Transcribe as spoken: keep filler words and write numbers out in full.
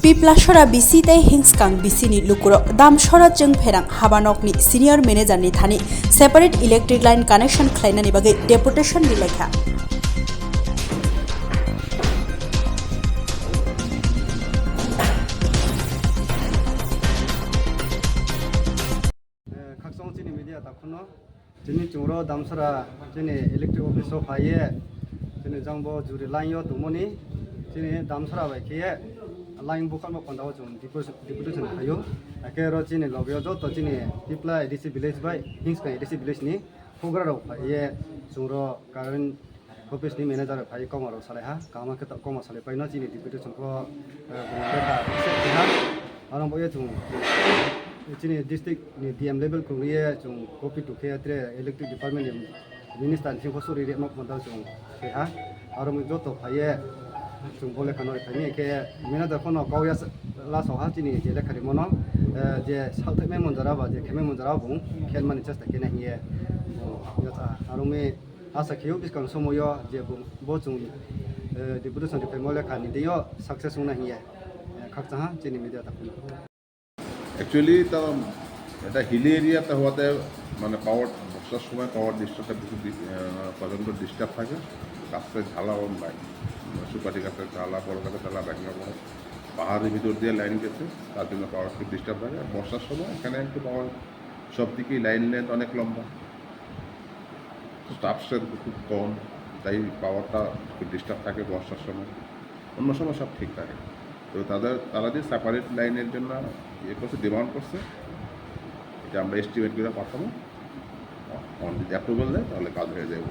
Piplasora B C tei Hingskang B C ni lukurok Damsora Chwngpherang habanokni senior manager ni thani separate electric line connection khlainani bagwi deputation ni lekha. Eh, khakchang chini media takhukno, chini chwngro Damsara chini electric office o phaiye, chini jangbo juri line o tongmani, chini Damsara bai khe line bukhakma panda o chwng deputation, deputation khaio. Hakhe ro chini loge o joto chini Tipla A D C village bai Hingskang A D C village ni hugra rok phaiye chwngro current office ni manager phai kokma rok salai ha, kaham khe kokma salai paino chini deputation kho, eh, bumung lekha accept khe ha. Aro bo ye chwng chini district ni D M level kwrwi ye chwng copy to khe tre electric department ni minister ni singkho suri re nok modal chwng khe ha. Aro mo joto phai ye chwng bo lekha no phai ni khe manager khono kok ya last o ha chini je lekha rimono, eh, je salthai mai monjara ba je khemai monjara bung khen mani chesta khe na hiye. Aro mi Asa khio bwskang somoyo je bo, bo chwng, eh, deputation rwphaimo lekha ni deyo success wngna hiya, eh, khakchang ha chini media takhukno. Actually, ta, eta hilly area ta হওয়াতে মানে পাওয়ার, বর্ষার সময় পাওয়ার ডিস্টার্বটা বেশি দি-, আহ, প্রচণ্ড ডিস্টার্ব থাকে। গাছের ঝালা ও নাই, সুপারি গাছের ঝালা, বড় গাছের ঝালা, ব্যাঙ্গা বড়, পাহাড়ের ভিতর দিয়ে লাইন গেছে, তার জন্য পাওয়ার খুব ডিস্টার্ব থাকে। আর বর্ষার সময় এখানে একটু পাওয়ার সব দিকেই লাইন লেন্থ অনেক লম্বা, স্টাফ স্ট্রেংথ খুব কম, তাই পাওয়ারটা একটু ডিস্টার্ব থাকে বর্ষার সময়। অন্য সময় সব ঠিক থাকে। তো তাদের, তারা যে সেপারেট লাইনের জন্য ইয়ে করছে, ডিমান্ড করছে, এটা আমরা এস্টিমেট করে পাঠাবো। এখন যদি অ্যাপ্রুভাল দেয়, তাহলে কাজ হয়ে যাবে।